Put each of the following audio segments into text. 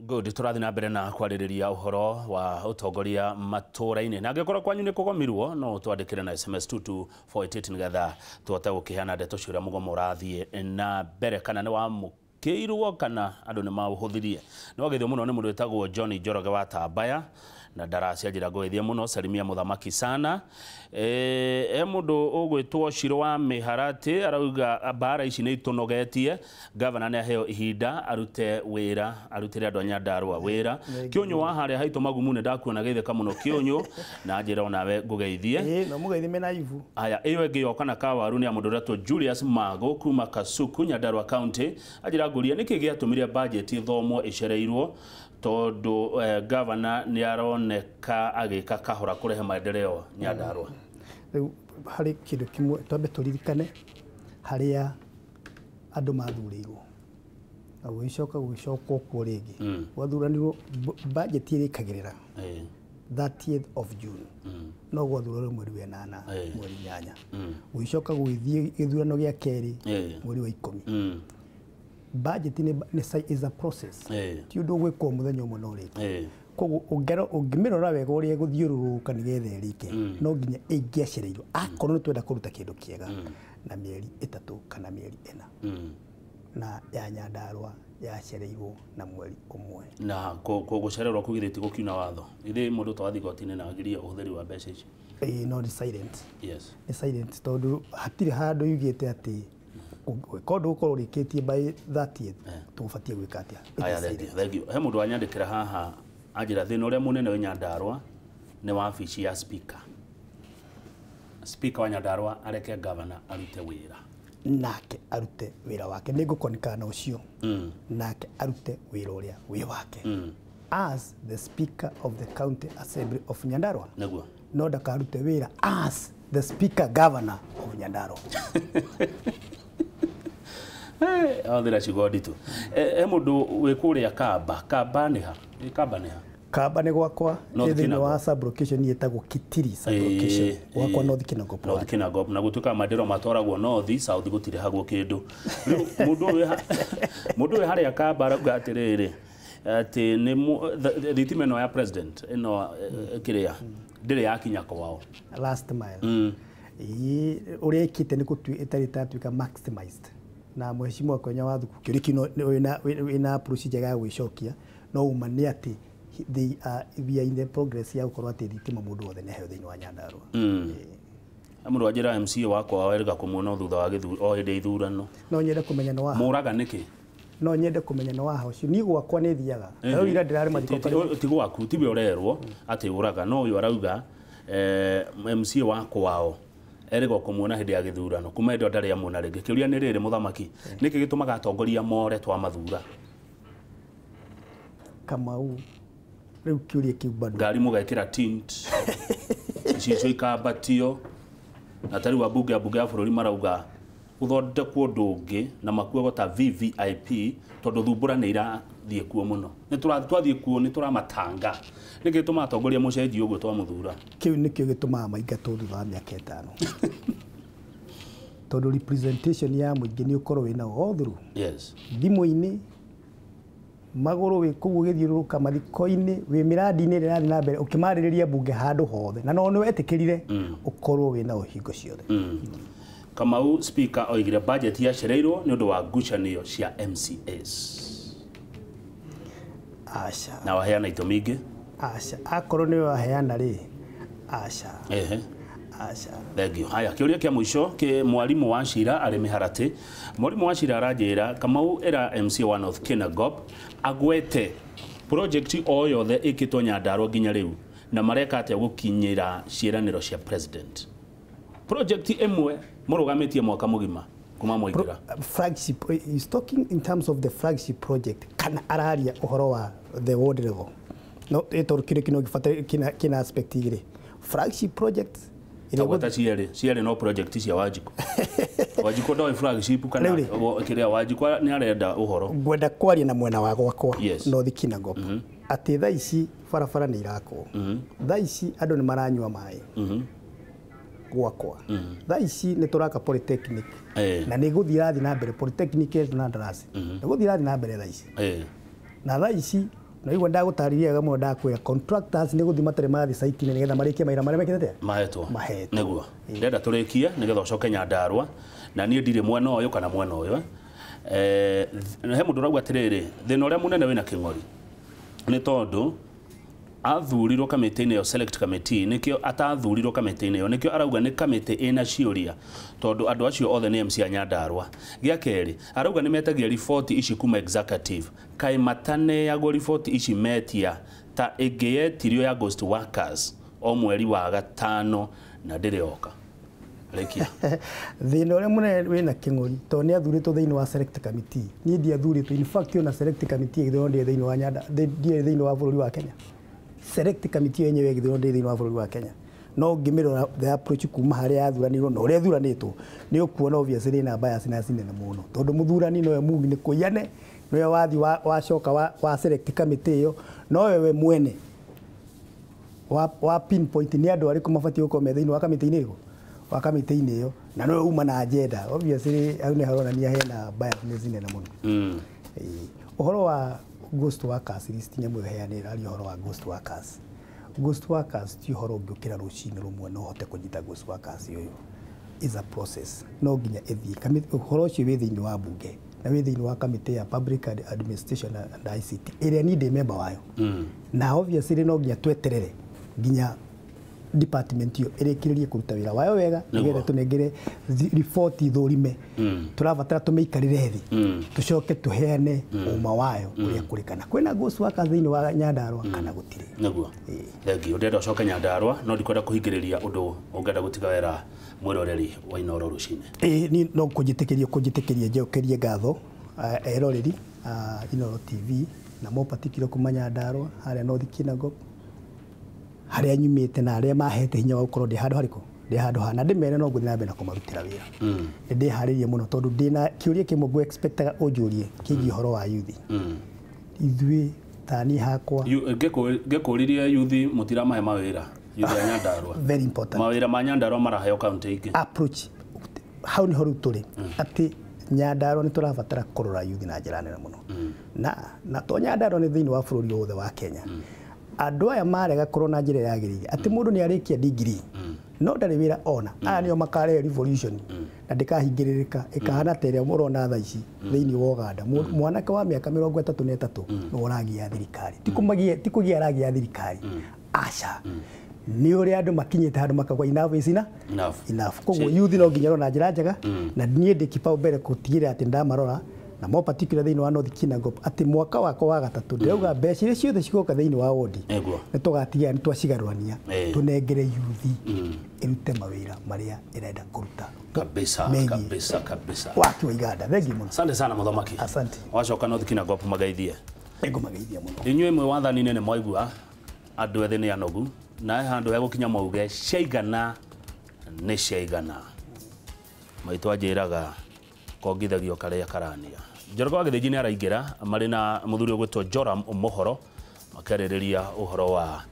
Good, tũrathiĩ na mbere na kwarĩrĩria ũhoro wa ũtongoria matũra-inĩ, na angĩkorwo kwanyu nĩ kũgomirwo no twandĩkĩre na SMS 22488 nĩgetha tũhote gũkĩheana ndeto cia ũrĩa mũgomo ũrathiĩ na mbere, kana nĩ wamũkĩirwo kana andũ nĩ maũhũthirie. Nĩ wageithio mũno nĩ mũndũ wĩtagwo John Njoroge wa Tambaya na ndaracia njĩra ngũgeithie mũno, salimia mũthamaki sana. E mũndũ ũgwĩtwo Shiro wa Mĩharatĩ arauga mbara ici nĩ itũnogetie, gavana nĩ aheo ihinda arute wĩra, arutĩre andũ a Nyandarũa wĩra. Kĩũnyũ wa harĩa haitũ Magumu nĩ ndakuona geithĩka mũno Kĩũnyũ, na njĩra onawe ngũgeithie. Ĩĩ, no mũgeithie mena ibu. Aya, ĩyo ĩngĩ yoka na kawaru nĩ ya mũndũ ũretwo Julius Mago kuma Kasuku, Nyandarua County. Anjĩra ngũrie nĩkĩ gĩatũmire budget ĩthomwo ĩcereirwo, tondũ gavana nĩ aroneka agĩka kahora kũrehe maendeleo Nyandarua. Rĩu harĩ kĩndũ kĩmwe twambe tũririkane harĩa andũ mathurĩirwo na gũgĩcoka gũgĩcokwo kuo rĩngĩ. Gwathuranirwo budget ĩrĩkagĩrĩra 30th of June, no gwathuranirwo mweri wa 8, mweri 8, gũgĩcoka gũgĩthiĩ gĩthurano gĩa kerĩ mweri wa 10. Budget nĩ is a process, ti ũndũ ũgwĩkwo mũthenya ũmwe no rĩngĩ. Koguo ũngĩmĩrora wega ũrĩa ĩgũthiũrũrũka nĩgetha ĩrĩke, no nginya ĩngĩacereirwo akorwo nĩ twenda kũruta kĩndũ kĩega na mĩeri 3 kana mĩeri 4, na ya Nyandarua yacereirwo na mweri 1. Na gũcererwo kũu githĩ ti gũkiuna watho? Githĩ mũndũ to athiĩ igoti-inĩ na agirie ũhũthĩri wa mbeca ici? Ĩĩ, no nĩ silent. Yes. Nĩ silent tondũ hatirĩ handũ yugĩte atĩ ũngĩka ũndũ ũkorwo ũrĩkĩtie by 30th tũbatiĩ gwĩka atĩa. Aya, thank you. He mũndũ wanyandĩkĩra haha anjĩra thĩna ũrĩa mũnene wĩ Nyandarua nĩ wabici ya speaker. Speaker wa Nyandarua areke governor arute wĩra. Nake arute wĩra wake, nĩ ngũkonikana na ũcio. Nake arute wĩra ũrĩa wĩ wake as the speaker of the county assembly of Nyandarua. Nĩguo. No ndakarute wĩra as the speaker governor of Nyandarua. Athira ciugo nditũ. He mũndũ wĩ kũrĩa Kamba. Kamba nĩ ha? Kamba nĩ ha? Kamba nĩ gwakwa, thĩinĩ wa sub-location ĩtagwo Kitiri sub-location. Gwakwa North Kinangop. North Kinangop, na gũtuĩka mandĩro matwaragwo North, South gũtirĩhagwo kĩndũ. Rĩu mũndũ wĩ harĩa Kamba arauga atĩrĩrĩ, atĩ nĩ thitima ĩno ya president ĩno kĩrĩa ndĩrĩ yakinya kwao. Last mile. Ũrĩa ĩkĩte nĩ ĩtarĩ ĩtatuĩka maximized. Na mheshimiwa Konya wa Thuku kĩũria kĩu wĩna approach njega ya gwĩcokia, no uma nĩ atĩ we are in the progress ya gũkorwo atĩ thitima mũndũ wothe nĩ aheo thĩinĩ wa Nyandarua. Mũndũ wanjĩra MCA wakwa werĩga kũmuona thutha wa o hĩndĩ ya ithurano. No nyende kũmenya nĩ waha. Mũraga nĩkĩ? No nyende kũmenya nĩ waha ũcio. Niĩ gwakwa nĩ thiaga. Rĩu ira ndĩrarĩ mathiko. Ti gwaku, tiwe ũrerwo atĩ ũraga, no ũyũ arauga MCA wa kwao erĩga kũmuona hĩndĩ ya gĩthurano, kuma hĩndĩ ĩyo ndarĩ amuona rĩngĩ. Kĩũria nĩ rĩrĩ, mũthamaki, nĩkĩ gĩtũmaga atongoria more twamathura? Kamau, rĩu kĩũria kĩu bado. Ngari mũgekĩra tint, icicio ikambatio, na ta rĩu ambunge a bũrũri marauga gũthondekwo ũndũ ũngĩ na makuagwo ta VVIP tondũ thumbũra nĩ irathiĩ kuo mũno. Nĩ twathiĩ kuo nĩ tũramatanga. Nĩkĩ gĩtũmaga atongoria mũcenjie ũguo twamũthura? Kĩu nĩkĩo gĩtũmaga maingatwo thutha wa mĩaka 5. Tondũ representation ya mũingĩ nĩ ũkorwo wĩna all through. Yes. Thimũ-inĩ, magũrũ wĩ kũu ũgĩthiũrũrũka mathiko-inĩ, wĩ mĩrandi-inĩ ĩrĩa ĩrathiĩ na mbere ũkĩmarĩrĩria mbunge handũ hothe, na no nĩ wetĩkĩrire ũkorwo wĩna hingo ciothe. Kamau, speaker oigire budget yacereirwo nĩ ũndũ wa ngucanio cia MCAs. Aca. Na waheana itũmi ingĩ? Aca, akorwo nĩwe waheana rĩ, aca. Ehe. Aca. Thank you. Haya, kĩũria kĩa mũico kĩ mwarimu wa Cira arĩ Mĩharatĩ. Mwarimu wa Cira aranjĩra Kamau ĩra MCA wa North Kinangop agwete project o yothe ĩkĩtwo Nyandarua nginya rĩu na mareka atĩa gũkinyĩra ciĩranĩro cia president. Project ĩmwe mũrũgamĩtie mwaka mũgima kuma mwaingĩra. Flagship is talking in terms of the flagship project, kana araria ũhoro wa the world level. No ĩtondũ kĩrĩa kĩno gĩbataire kĩna aspect igĩrĩ. Flagship project Tagweta cierĩ no project cia Wanjikũ. Wanjikũ ndoĩ flagship kana kĩrĩa Wanjikũ nĩ arenda ũhoro. Ngwenda kwaria na mwena wa gwakwa North Kinangop. Atĩ thaa ici barabara nĩ irakwo. Thaa ici andũ nĩ maranyua maĩ. Gwakwa. Thaa ici nĩ tũraka polytechnic. Na nĩ gũthiĩ ĩrathiĩ na mbere polytechnic na ndarasi. Nĩ gũthiĩ ĩrathiĩ na mbere thaa ici. Na thaa ici Na igua ndagũtarĩria wega mũno ndakwĩra contractors nĩ gũthiĩ matarĩ mathiĩ site-inĩ nĩgetha marĩkie mawĩra marĩa mekĩte atĩa? Mahetwo. Mahetwo. Nĩguo ndenda tũrĩkie nĩgetha ũcoke Nyandarua na niĩ ndirĩ mwena ũyũ kana mwena ũyũ. He mũndũ ũrauga atĩrĩrĩ, thĩna ũrĩa mũnene wĩna Kĩng'ori nĩ tondũ athurirwo kamĩtĩ-inĩ ĩyo select committee, nĩkĩo atathurirwo kamĩtĩ-inĩ ĩyo, nĩkĩo arauga nĩ kamĩtĩ ĩna ciũria tondũ andũ acio othe nĩ MC a Nyandarua. Gĩa kerĩ, arauga nĩ metagia riboti ici kuma executive, kaĩ mataneagwo riboti ici metia ta ĩngĩ yetirio ya ghost workers o mweri wa 5 na ndĩrĩ yoka. Rĩkia. Thĩna ũrĩa mũnene wĩna Kĩng'ori tondũ nĩ athurĩtwo thĩinĩ wa select committee, niĩ ndiathurĩtwo. In fact ona select committee ĩgĩthurwo ndĩ thĩinĩ wa Nyanda, ndirĩ thĩinĩ wa bũrũri wa Kenya. Select committee yenyewe ĩgĩthurwo ndĩ thĩinĩ wa bũrũri wa Kenya. No ngĩmĩrora the approach kuma harĩa yathuranirwo na ũrĩa ĩthuranĩtwo nĩ ũkuona obviously ĩna bias nene mũno tondũ mũthurani nowe mugi nĩ kũiyane, nowe wathi wacoka wa select committee ĩyo, nowe we mwene wa pinpoint nĩ andũ arĩkũ mabatiĩ gũkorwo me thĩinĩ wa kamĩtĩ-inĩ ĩrĩkũ, wa kamĩtĩ-inĩ ĩyo, na nowe uma na agenda. Obviously hau nĩ haronania hena bias nene mũno. Ũhoro wa ghost workers list, nyamũ ĩyo heanĩra aria ũhoro wa ghost workers. Ghost workers ti ũhoro ũngĩũkĩra rũcinĩ rũmwe na ũhote kũnyita ghost workers ũyũ. Is a process, no nginya ĩthiĩ. Ũhoro ũcio wĩ thĩinĩ wa bunge na wĩ thĩinĩ wa kamĩtĩ ya Public Administration and ICT ĩrĩa niĩ ndĩ member wayo. Na obviously no nginya tweterere nginya department ĩyo ĩrĩkĩrĩrie kũruta wĩra wayo wega nĩgetha tũnengere riboti thũrime. Tũrabatara tũmĩikarĩre thĩ tũcoke tũheane ũma wayo ũrĩa kũrĩ, kana kwĩna ghost workers thĩinĩ wa Nyandarua kana gũtirĩ. Nĩguo. Thengiũ. Ndĩrenda ũcoke Nyandarua no ndikwenda kũhingĩrĩria ũndũ ũngĩenda gũtiga wera mwĩroreri wa Inooro rũcinĩ. Ĩĩ niĩ no kũnjĩtĩkĩria njokerie ngatho eroreri Inooro TV na more particular kuma Nyandarua harĩa North Kinangop harĩa nyumĩte na arĩa mahete hinya wa gũkorwo ndĩ handũ harĩkũ, ndĩ handũ hana ndĩmere no ngũthiĩ na mbere na kũmarutĩra wĩra. Nĩ ndĩharĩirie mũno tondũ ndĩna kĩũria kĩmwe ngũ expectaga ũnjũrie kĩgiĩ ũhoro wa youth. Ithuĩ ta niĩ hakwa ngĩkũririe youth mũtiramahe mawĩra, youth ya Nyandarua. Very important. Mawĩra ma Nyandarua maraheo kaunti ingĩ. Approach hau nĩho rĩu tũrĩ atĩ Nyandarua nĩ tũrabatara kũrora youth na njĩra nene mũno. Na to Nyandarua nĩ thĩinĩ wa bũrũri wothe wa Kenya. Andũ aya marega kũrora na njĩra yagĩrĩire atĩ mũndũ nĩ arĩkia degree no ndarĩ wĩra ona, aya nĩo makarehe revolution na ndĩkahingĩrĩrĩka ĩkahana ta ĩrĩa mũrona thaa ici thĩinĩ wa Uganda. Mwanake wa mĩaka 33 nĩwe ũragia thirikari, ti kũgia aragia thirikari, aca, nĩ ũrĩa andũ makinyĩte handũ makauga enough is enough. Koguo youth no nginya ĩrorwo na njĩra njega na niĩ ndĩ kipaumbele gũtigĩrĩra atĩ ndamarora na more particular thĩinĩ wa North Kinangop atĩ mwaka wakwa wa gatatũ ndĩrauga mbeca iria ciothe cigoka thĩinĩ wa wodi nĩ tũgatigia nĩ twacigarũrania tũnengere youth ĩrute mawĩra marĩa ĩrenda kũruta. Kabisa, kabisa, kabisa. Waki wa iganda. Thengiũ mũno. Asante sana mũthamaki. Asante. Wacoka North Kinangop magaithie. Nĩngũmageithia mũno. Inyuĩ mwĩ wathani-inĩ nĩ mwaigua andũ ethĩ nĩ anogu na he handũ hegũkinya mauge ciaigana nĩ ciaigana. Maitũ anjĩraga kongithagio karĩa karania. Njoroge wa Gĩthĩnji nĩ araingĩra marĩ na mũthuri ũgwĩtwo Joram Mũhoro makĩarĩrĩria ũhoro wa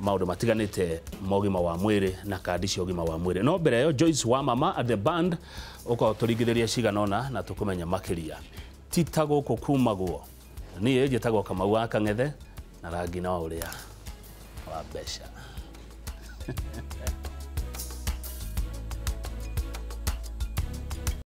maũndũ matiganĩte ma ũgima wa mwĩrĩ na kandi cia ũgima wa mwĩrĩ. No mbere ĩyo Joyce wa Mama at the band ũkorwo tũringithĩria cigana ũna na tũkũmenya makĩria. Ti ta gũkũ kumagwo. Niĩ njĩtagwo Kamau wa Kang'ethe na rangi no ũrĩa wa mbeca.